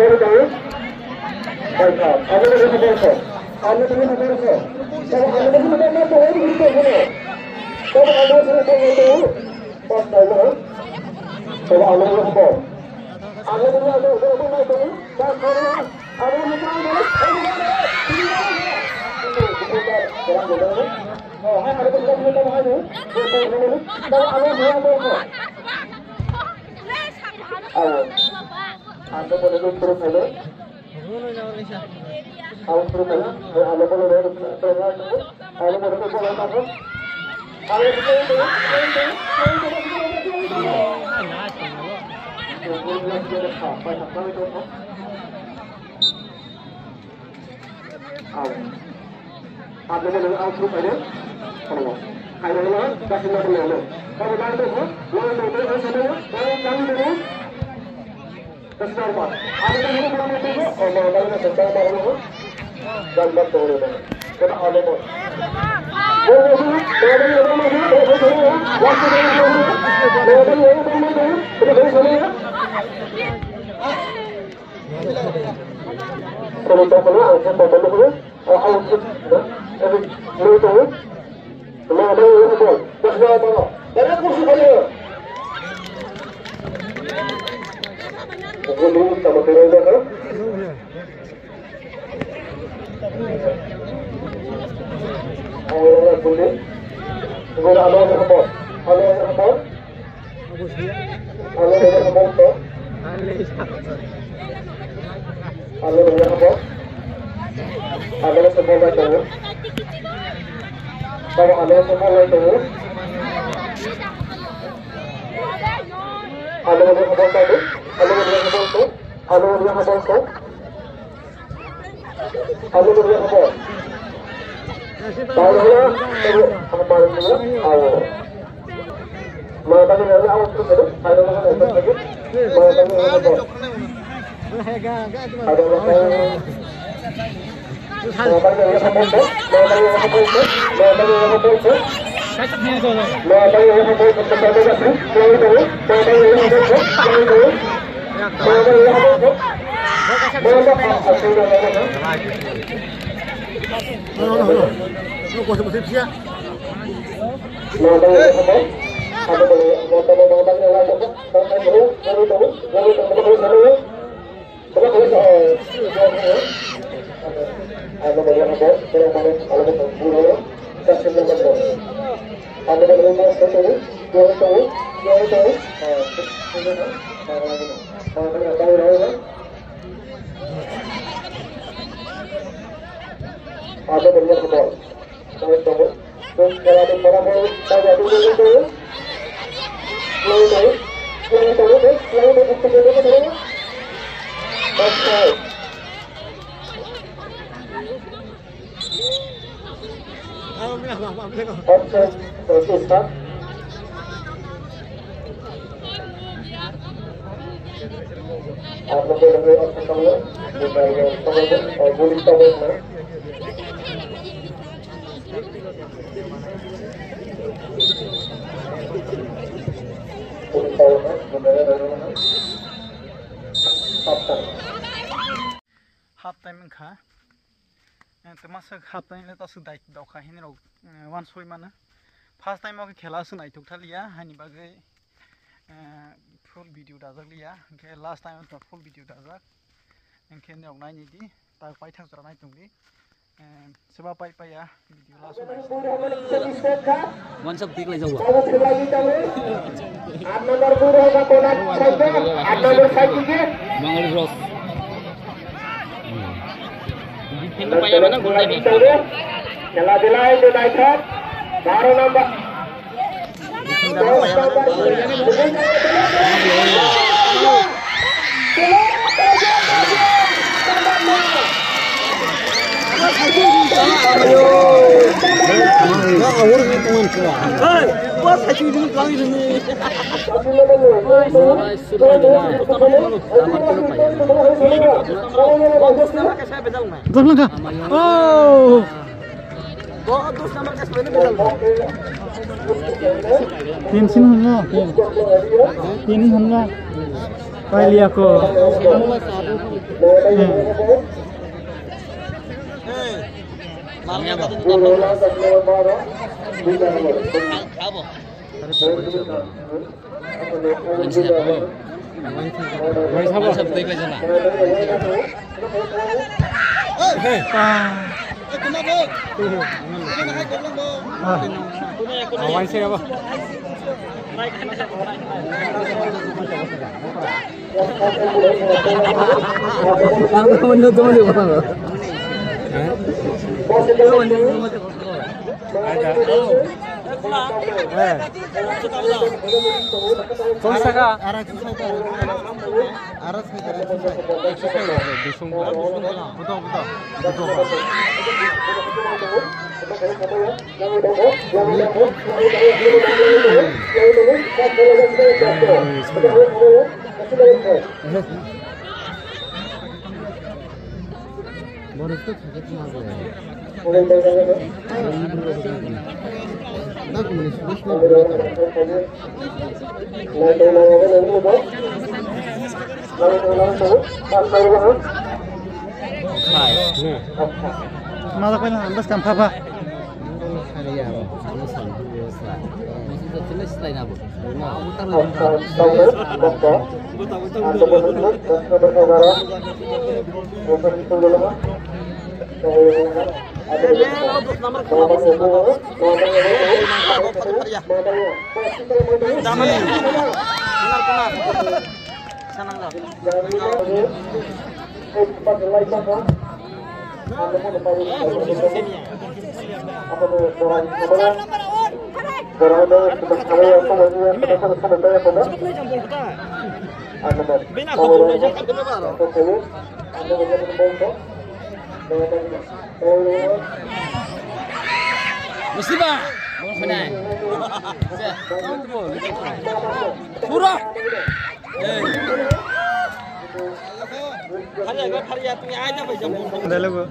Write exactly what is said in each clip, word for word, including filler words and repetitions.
bol tongo. Bol kha. Amo de bol kha. Amo de bol kha. Amo de bol kha. Amo de bol kha. Half time wngkha. Eh, twma swk half time le ta swk dai dokha hini rok, eh, wansoi mano. First time o khe khela aswk naithok thaliya, haini bagwi, eh, full video dajak liya, hwnkhe last time o full video dajak. Hwnkhe norok naini di, ta paithak jora nai tongdi. Eh, Seba pai pai ya, video last. Wansok tik lai jago. Aat number guru hoga konak saja, aat number saja ke. Mangoli Bros. Defend pai ya mana gol tadi. Khela dilai dilai thak, baro number. Oh! Tin sin hwnga, tin. Tin hwnga. Pai liya ko. Malah kau yang bas kam apa? Musiba! Bol khnai. Pura! Hey. Phariya, phariya, tumi aina bai jam. Dai logo.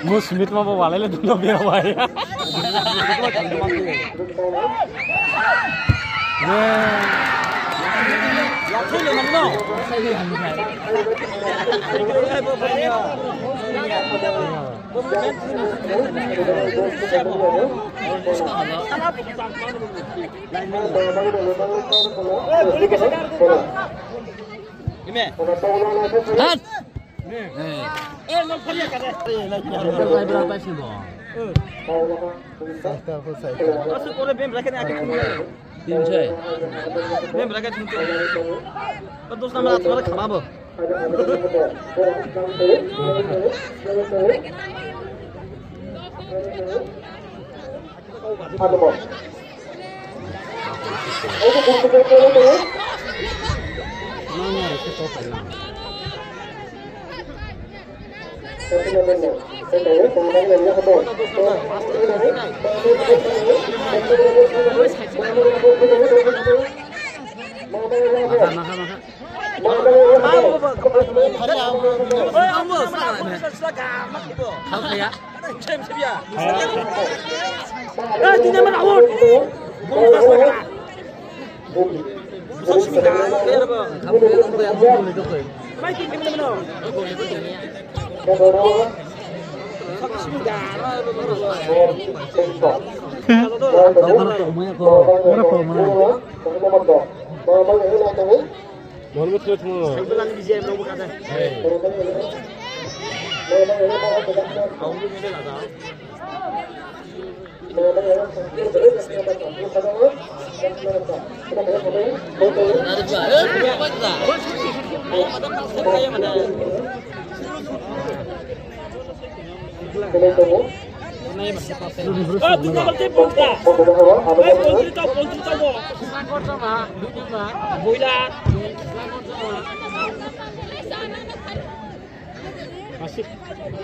Mo Smith ma bo walai le duno bera bai. Hat! Tin soi.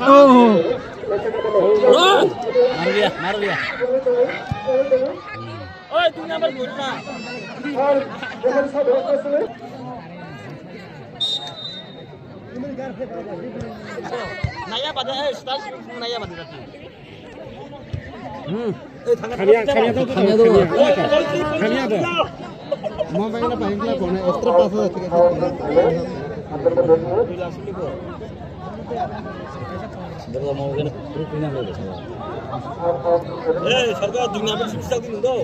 Oh. Maru dia, maru dia. Oi, tu number bola. Naya pada, eh, start naya pada. Hmm. Khania, khania to, khania to, khania to. Mobile na pahin kla phone extra pass hoy. Eh, sarga dui number sim sak di nundo.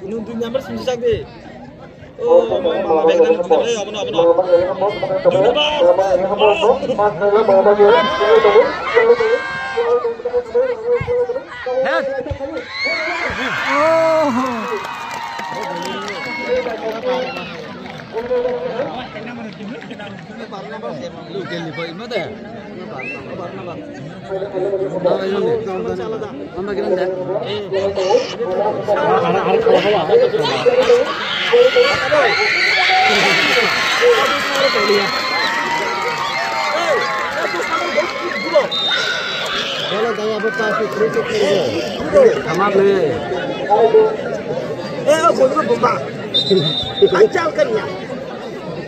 Nung dui number sim sak di.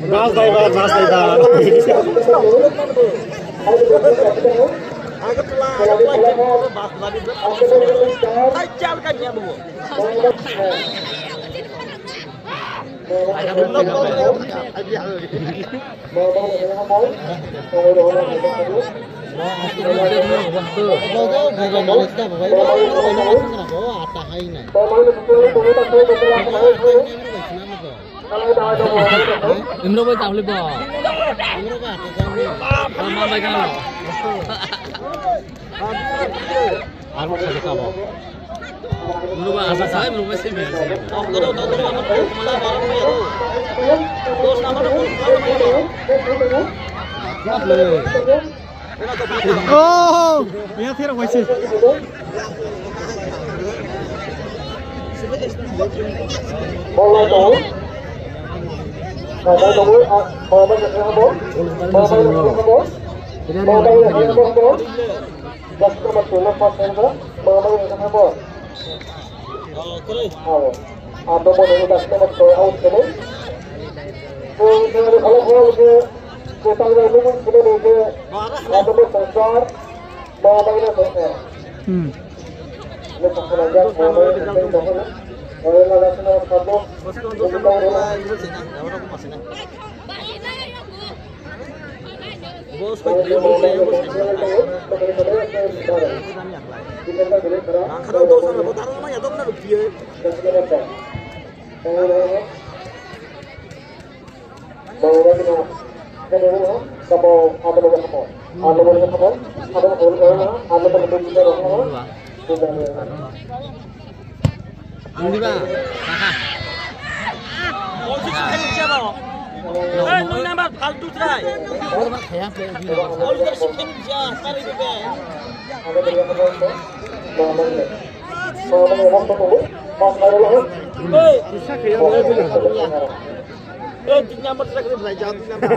Bas driver, bas driver. Imro bai tahli bo. Mama bai kana lo. Aro khaja kabo. Imro bai asa sai, imro bai simi. Oh, ya thera waise. Hmm. Ang di ba? Aha. Hey, noi number faltu try. Oro ba khaya pe di ba. Oro ba sikhen ja, kare be. Hey. Hey, tin number try kare bhai, ja, tin number.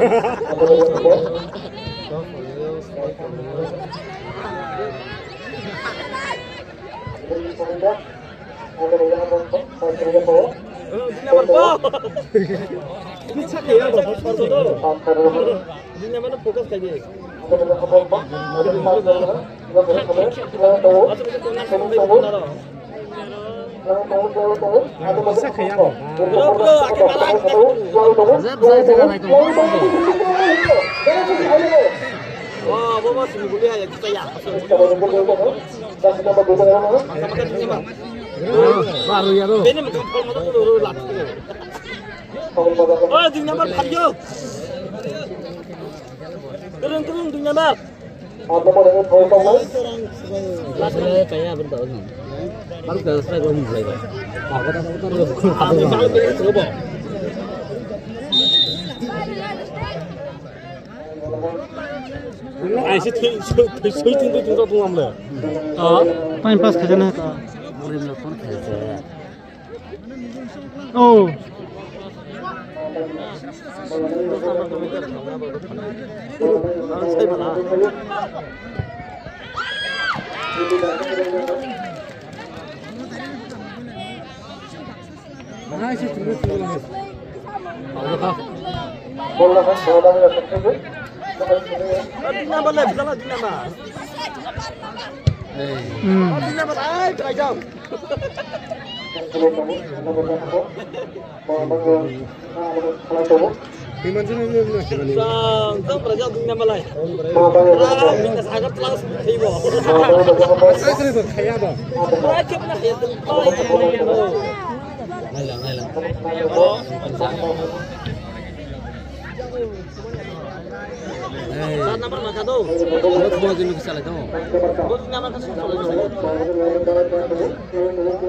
Turun, turun, dunia bar. Time pass khaijana hai ta. Oh. Sat number maka do. Bo thuma julu kisa lai do. Bo thuma maka sat number.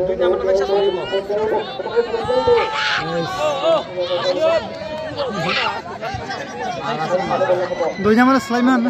Dui number maka sat number. Dui number Sulaiman.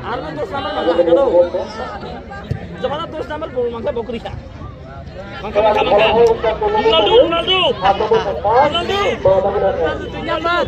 Aro dos number mangkha, hwnkhe do. Jabana dos number bo mangkha, bo kwrwi kha. Mangkha, mangkha, mangkha. Ronaldo, Ronaldo. Ronaldo. Ronaldo, dui number.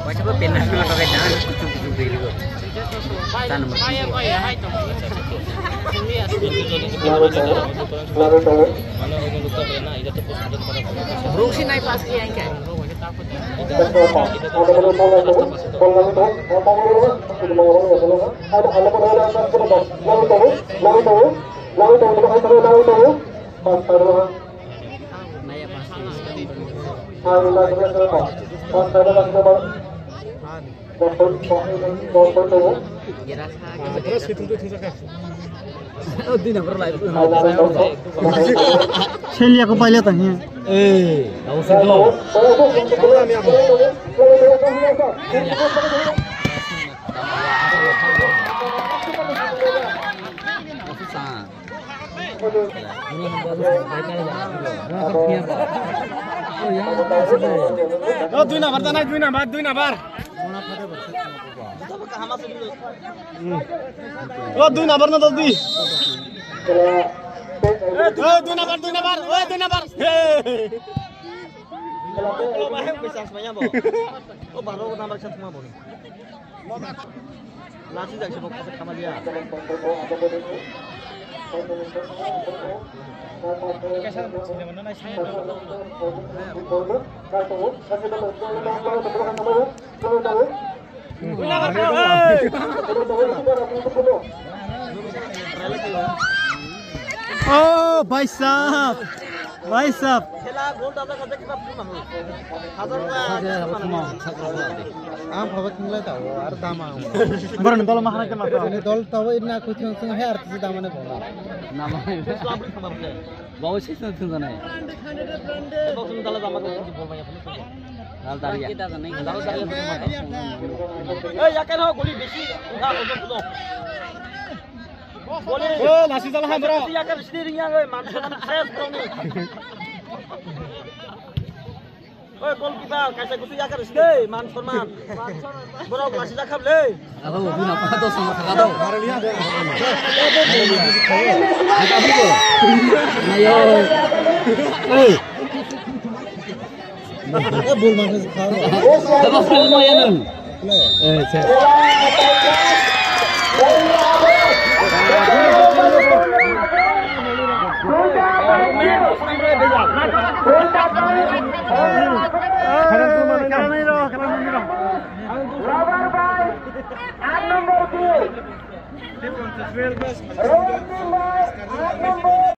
Waisa bo penna sima tokai dan kuchuk kuchuk dui ligo. Tan mo. Ruksi nai pas kiya ingkai. Selia ko paila tanya. Eh, tahu sih tuh. Oh, dui number, dui number, dui number. Oh, dui number na, dui. Oh, dui number, dui number. Oh, dui number. Hey. Oh, baro number sa thuma boni. Lasi jak se bok khamaliya. Oh, bhai sahab, bhai sahab. Ang bhaba kinglai tao, ar dama. Borok ni dol mahana ke ma. Ani dol tao, ina kuchung sung he ar tisi dama ne bola. Nama. Bawa sih tu tu sana. Dal daria. Eh, yakan ho goli besi. Goli. Eh, nasi dal ham bro. Yakan sini ring yang, eh, mantu mantu ses bro ni. Oi, goalkeeper, kaisa kusu yakar sini, man sonman. Borok lasi jakham le. Abo bina pa dos sama khaga do. Ayo. Oi. Eh, bol man khaga. Abo film ya nung. Eh, sir.